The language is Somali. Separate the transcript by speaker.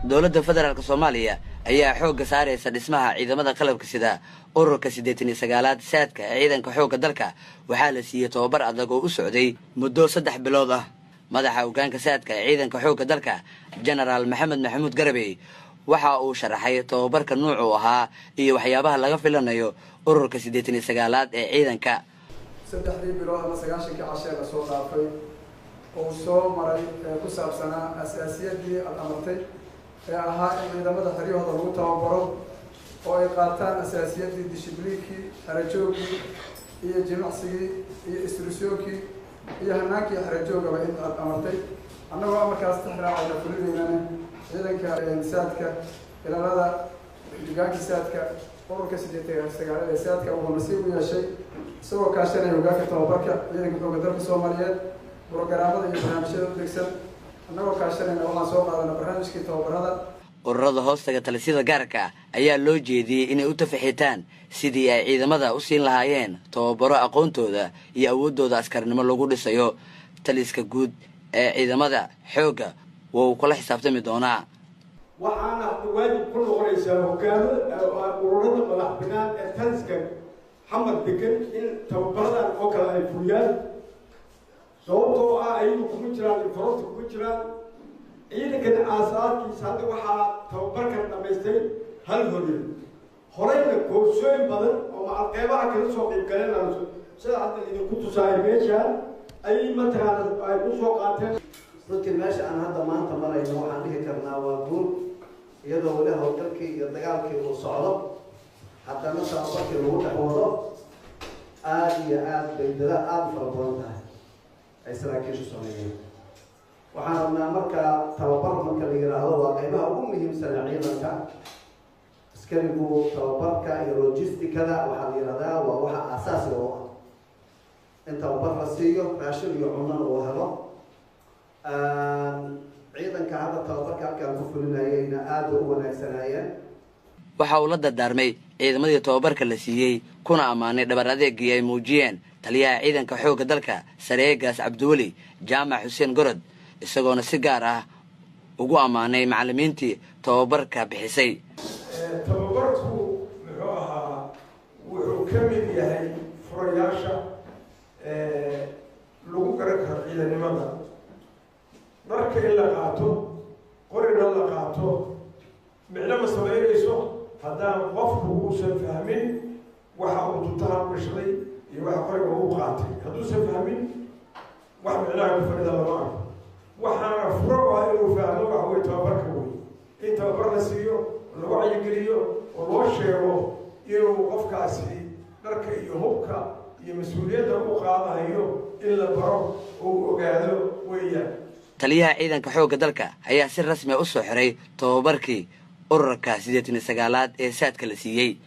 Speaker 1: Dowladda Federaalka Soomaaliya ayaa xoogga saaraysa dhismaha ciidamada qalabka sida. Ururka 89aad saadka ee ciidanka xoogga dalka waxaa la siiyey tobabar adag oo u socday muddo 3 bilood ah. Madaxa hoggaanka saadka ee ciidanka xoogga dalka, Genaraal Maxamed Maxamuud Garabey, waxa uu sharaxay tobabarka nuucuu ahaa iyo waxyaabaha laga filanayo ururka 89aad ee ciidanka.
Speaker 2: 3dii bilood ama 90kii cashee la soo dhaafay oo soo maray ee ku saabsanaa asaasiyadii aada amartay ee ahaa in ciidamada xeryahooda lagu tababaro oo ay qaataan asaasiyadii dishibliinkii, xerajoogii iyo jimicsigii iyo istrusyoonkii iyo hanaankii xerajoogaba in aada amartay, annagoo amarkaas tix raacayna fulinaynana, ciidanka saadka ilaalada hogaankii saadka ururka 89aad ee saadka wuxuu nasiib u yeeshay, isagoo kaashanaya hogaanka tababarka ciidanka xoogga dalka Soomaaliyeed, brogaraamada iyo barnaamijyada u degsan annagoo kaashanayna, waxaan soo qaadana barnaamijkii tababarada.
Speaker 1: Ururada hoostaga talisyada gaarka ayaa loo jeediyey inay u tafaxiitaan sidii ay ciidamada u siin lahaayeen tababaro aqoontooda iyo awooddooda askarnimo lagu dhisayo. Taliska guud ee ciidamada xoogga wuu kula xisaabtami doonaa.
Speaker 3: Waxaana waajib ku noqonaysaa hogaamada ururada madax banaan ee taliska Xamar degan in tababaradan oo kale ay fuliyaan, sababtoo ah ayagu kuma jiraan infarorta, kuma jiraan ciidankan aasaarkiisa. Hadda waxaa tababarkan dhamaystay hal horya, horeyna koorsooyin badan oo macal qeybaha kala soo qeyb galeen, sida hadda idinku tusaayo meeshaan ayay mataqaana ay u soo qaateen.
Speaker 4: Runtii meesha aan hadda maanta marayno waxaan dhihi karnaa waa guul, iyadoo weli howlgalkii iyo dagaalkii uu socdo, haddana tababarkii lagu dhex wado. Aada iyo aada bay dadaal aada u fara badan tahay ay saraakiishu sameeyeen. Waxaan rabnaa markaa, tababar marka la yidhaahdo waa qeybaha ugu muhiimsana ciidanka askarigu. Tababarka iyo logisticada waxaa la yidhahdaa waa waxa aasaasiga u ah in tababar la siiyo, raashin iyo cunana uu helo. Ciidanka hadda tababarka halkaan ku fulinayayna aada u wanaagsanaayeen.
Speaker 1: Waxa uu la dardaarmay ciidamadii tobabarka la siiyey, kuna ammaanay dhabar adeegii ay muujiyeen taliyaha ciidanka xoogga dalka, sareegaas Cabdiweli Jaamac Xuseen Gorod, isagoona si gaar ah ugu ammaanay macallimiintii tababarka bixisay.
Speaker 3: Tababarku muxuu ahaa? Wuxuu ka mid yahay furayaasha lagu garan karo ciidannimada. Dharka in la qaato, qorina la qaato, micno ma samaynayso haddaan qofku uusan fahmin waxa uu tutaha u gashaday iyo waxa qoriga uu qaatay. Hadduusan fahmin, wax micnaha ku fadhida lama arko. Waxaana furo ah inuu fahmo waxa wey tababarka wey in tababar la siiyo, la wacyigeliyo oo loo sheego inuu qofkaasi dharka iyo hubka iyo mas-uuliyadda u qaadahayo in la baro oo uu ogaado weeyaan.
Speaker 1: Taliyaha ciidanka xoogga dalka ayaa si rasmi a u soo xiray tobabarkii ururka 89aad ee saadka la siiyey.